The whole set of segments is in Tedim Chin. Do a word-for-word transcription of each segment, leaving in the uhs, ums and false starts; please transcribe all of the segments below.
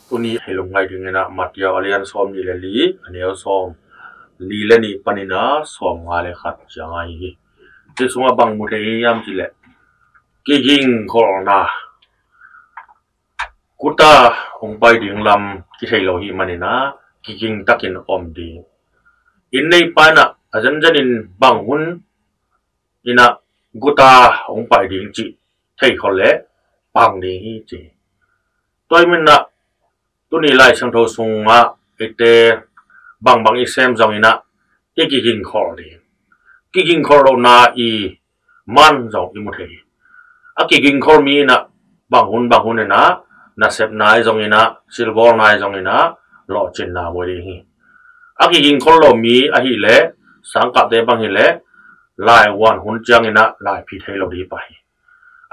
Tuni hei lungngaih dingin ah Matthai a lian sawm nih le li, a neu sawm li le nih panin ah sawm nga le khat ciang ahi hi. Hih sungah bang mu thei hiam cih leh kigingkholhna, guta hong pai ding lam kithei lo hi manin ah kiging takin om ding. Inn neipa in ah a zenzenin bang hun in ah guta hong pai ding cih theikhol leh pang ding hi ci hi. Tua hi manin ah tuni Lai Siangtho sungah eite bangbang i sem zongin ah i kigingkholh ding. Kigingkholh lohna i man zong i mu thei hi. A kigingkholh mi in ah bang hun bang hun in ah nasepna ahi zongin ah, silbawlna ahi zongin ah lawhcinna mu ding hi. A kigingkholh lo mi ahih leh, sangkahte bang hi leh, lai uan hun ciangin ah lai phi thei lo ding hi pah hi.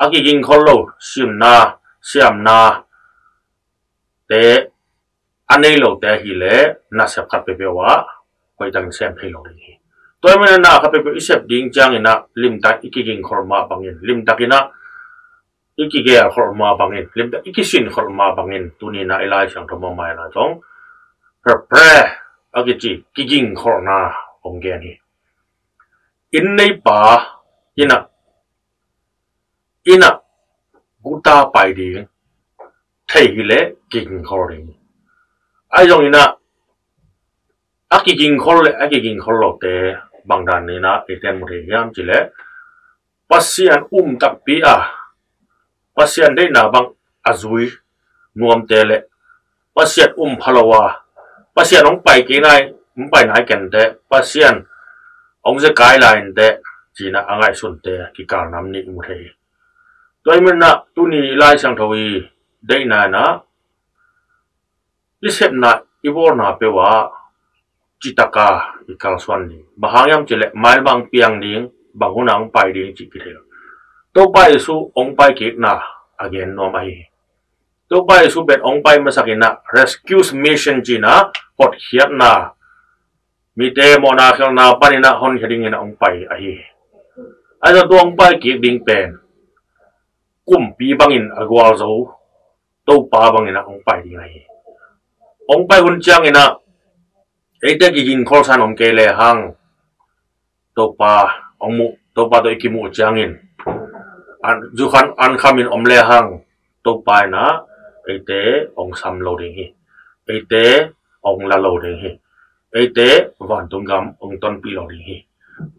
A kigingkholh lo simna, siamna te a nei lote ahih leh nasep khat peuhpeuh ah hoih takin sem thei lo ding hi. Tua hi manin ah na khat peuhpeuh i sep ding ciangin ah limtak i kigingkholh mah bangin, limtakin ah i kigelkholh mah bangin, limtak i kisinkholh mah bangin, tuni in ah i Lai Siangtho mahmah in ah zong prayer a kici kigingkholhna hong gen hi. Inn neipa in ah, in ah guta pai ding thei hi leh kigingkholh ding. Ahi zongin ah a kigingkholh leh a kigingkholh lote bang danin ah eite'n mu thei hiam cih leh, Pasian um takpi a, Pasian deihna bang a zui nuamte leh Pasian um pha lo a, Pasian hong pai kei nai, hong pai nai kenteh, Pasian hong zekai lai inteh, ci-in ah a ngaihsunte kikal nam nih i mu thei hi. Tua hi manin ah tuni Lai Siangtho i deihna in ah i sepna, i bawlna peuh ah citak a i kalsuan ding. Bang hang hiam cih leh mailam ah hong piang ding, bang hun ah hong pai ding cih kithei lo. Topa Jesu hong pai kikna a gen nuam ahi hi. Topa Jesu pen hong pai masakin ah rescue mission ci-in ah hotkhiatna, mite mawhna khelhna panin ah honkhia dingin ah hong pai ahi hi. Ahi zong tua hong pai kik ding pen kumpi bangin a gualzo Topa bangin ah hong pai ding ahi hi. Hong pai hun ciangin ah eite kigingkholhsa in om kei lehang, Topa hong muh, Topa tawh i kimuh ciangin, an, zukhan an khamin om lehang, Topa in ah eite hong sam lo ding hi. Eite hong la lo ding hi. Eite vantung gam hong tonpih lo ding hi.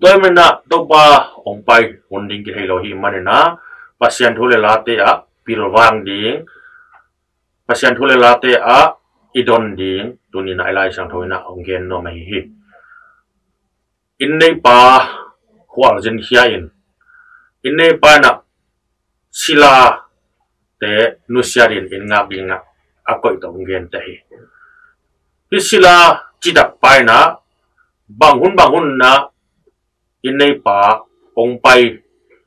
Tua hi manin ah Topa hong pai hun ding kithei lo hi manin ah Pasian thu le late ah pilvang ding, Pasian thu le late ah i don ding, tuni in ah i Lai Siangtho in ah hong gen nuam ahi hi. Inn neipa khualzin khia in, inn neipa in ah silate nusiatin inn ngak dingin ah a koih tawh hong genteh hi. Hih sila citak pa in ah bang hun bang hun in ah inn neipa hong pai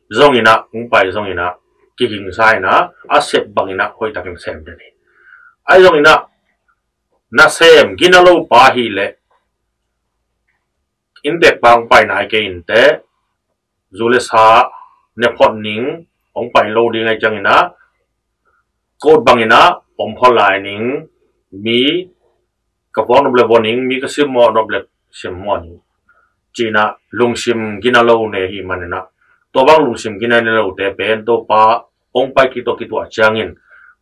zongin ah, hong pai zongin ah kigingsa in ah a sep bangin ah hoihtakin sem den hi. Ahi zongin ah nasem gina lo pa ahih leh inntekpa hong pai nai kei inteh, zu le sa ne phot ning, hong pai lo ding ahih ciangin ah, kot bangin ah om phot lai ning, mi ka vuak nop le vua ning, mi ka simmawh nop le simmawh ning, ci-in ah lungsim gina lo ne hi manin ah, tua bang lungsim gina ne lote pen Topa hong pai kik tawh kituah ciangin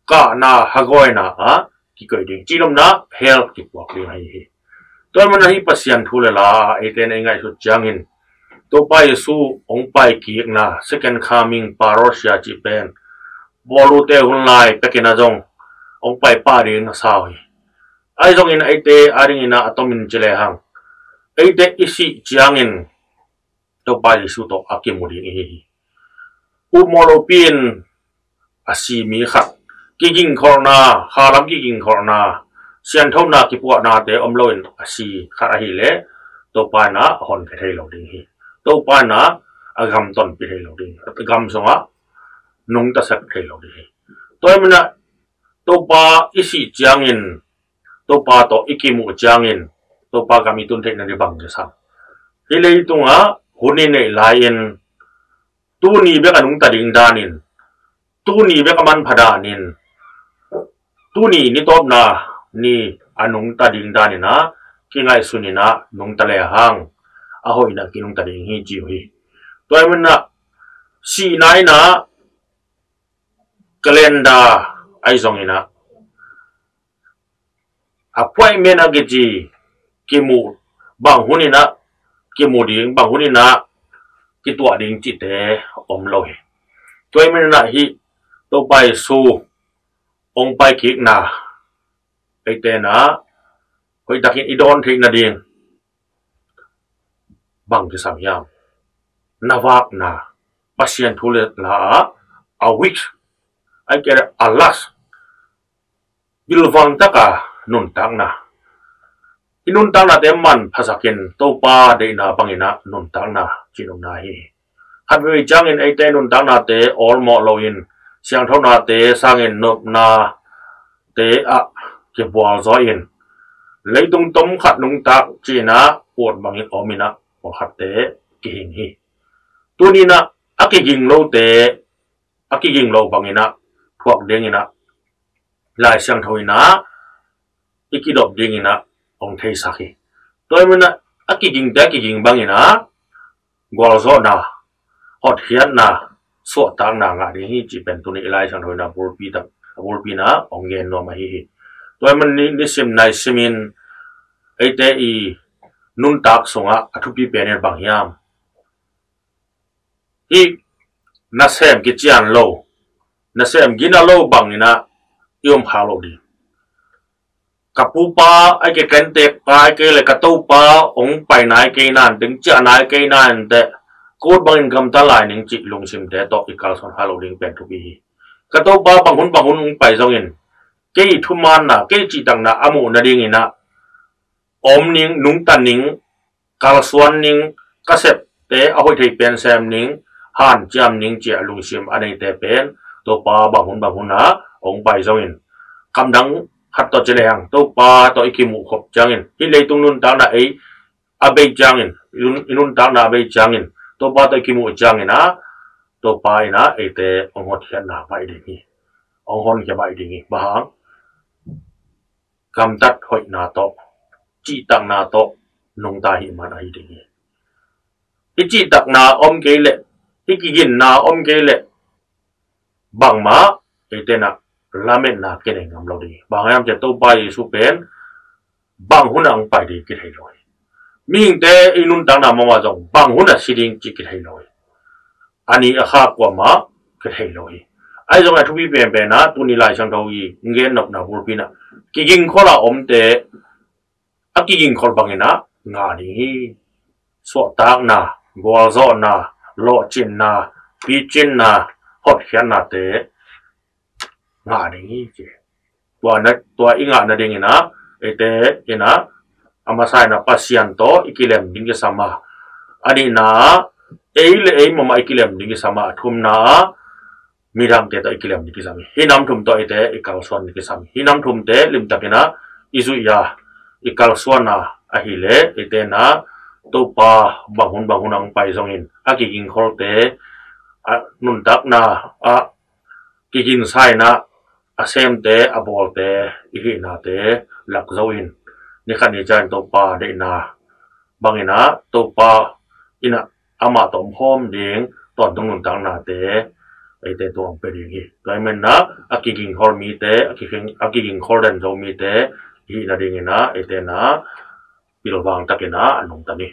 kahna hagawina ah kikoih ding, cihnopna hell kipuak ding ahi hi. Tua hi manin ah hih Pasian thu le la eite in i ngaihsut ciangin, Topa Jesu hong pai kikna, second coming, parousia cih pen, Paul-te hun lai pekin ah zong hong pai pah ding na sau hi. Ahi zongin eite a dingin ah a tomin ci lehang, eite i sih ciangin Topa Jesu tawh a kimu ding i hi hi. Upmawh lopi-in a si mi khat, kigingkholhna, khalam kigingkholhna, sianthona kipuahnate om loin a si khat ahih leh, Topa in ah a honkhia thei lo ding hi. Topa in ah a gam tonpih thei lo ding hi. A gam sungah nungta sak thei lo ding hi. Tua hi manin ah Topa i sih ciangin, Topa tawh i kimuh ciangin, Topa gam i tun theih nading bang kisam. Hih leitungah hun i neih lai-in, tuni bek a nungta ding danin, tuni bek a manpha danin, tuni nitawpna ni a nungta ding danin ah kingaihsun in ah nungta le hang a hoih in ah kinungta ding hi ci uh hi. Tua ahih manin ah sihna in ah calendar ahi zongin ah appointment a kici kimu bang hun in ah kimu ding, bang hun in ah kituah ding cihte om lo hi. Tua ahih manin ah hih Topa Jesu hong paikikna eite in ah hoihtakin i dawn theih nading bang kisam hiam? Na vakna, Pasian thu le la ah a wish, a kei a last, bilvang taka nuntakna. I nuntaknate manphasakin Topa deihna bangin ah nuntakna ci-in omna hi. Khatvei ciangin eite nuntaknate awlmawh loin siangthonate sangin nopnate ah kibualzaw in leitung tom khat nungtak ci-in ah ut bangin om in ah pawlkhatte kihing hi. Tuni in ah a kiging lote a kiging lo bangin ah thuak dingin ah Lai Siangtho in ah i kidop dingin ah hong theisak hi. Tua ahih manin ah a kigingte a kiging bangin ah gualzawhna, hotkhiatna, suahtakna ngah ding hi cih pen tuni i Lai Siangtho in ah a bulpi tak, a bulpi in ah hong gen nuam ahi hi. Tua ahih manin ni, nisim naisim in eite i nuntak sungah a thupi pen in bang hiam? Hih nasem kician lo, nasem gina lo bangin ah i om kha lo ding. Ka pupa, a kei ka inntekpa, a kei le ka topa hong pai nai kei nanteng, ciah nai kei nanteh, ka ut bangin gamta lai ning cih lungsimte tawh i kalsuan kha lo ding pen thupi hi. Ka topa bang hun bang hun hong pai zongin kei thumaanna, kei cihtakna a muh nadingin ah om ning, nungta ning, kalsuan ning, ka septe a hoih thei pen sem ning, hanciam ning ci-a lungsim a neite pen Topa bang hun bang hun ah hong pai zongin, kamdang khat tawh ci lehang Topa tawh i kimuh khop ciangin, hih leitung nuntakna ei a bei ciangin, i nun, i nuntakna a bei ciangin Topa tawh i kimuh ciangin ah Topa in ah eite hong hotkhiatna baih ding hi. Hong honkhia baih ding hi. Bang hang? Gamtat hoihna tawh, cihtakna tawh nungta ahih man ahi ding hi. I cihtakna om kei leh, i kiginna om kei leh, bangmah eite in ah lametna kinei ngam lo ding hi. Bang hang hiam cih leh Topa Jesu pen bang hun ah hong pai ding kithei lo hi. Mihingte i nuntakna mahmah zong bang hun ah si ding cih kithei lo hi. A ni a kha kuamah kithei lo hi. Ahi zongin a thupi penpen ah tuni Lai Siangtho i gen nopna bulpi in ah kigingkhol a omte a kigingkhol bangin ah ngah ding hi. Suahtakna, gualzawhna, lawhcinna, picinna, hotkhiatnate ngah ding hi ci. Tua na, tua i ngah nadingin ah eite in ah a masa in ah Pasian tawh i kilem ding kisam a, a nihna ah ei le ei mahmah i kilem ding kisam a, a thumna ah midangte tawh i kilem ding kisam hi. Hih nam thum tawh eite i kalsuan ding kisam hi. Hih nam thumte limtakin ah i zuih a, i kalsuan a, ahih leh eite in ah Topa bang hun bang hun ah hong pai zongin a kigingkholte, a nuntakna ah kigingsa in ah a semte, a bawlte i hihnate lak zo in, ni khat ni ciangin Topa deihna bangin ah Topa in ah amah tawh omkhawm ding tawntung nuntaknate eite tungah hong pia ding hi. Tua ahih manin ah a kigingkhol mite, a kiging, a kigingkhol den zo mite i hih nadingin ah eite in ah pilvang takin ah a nungta ni.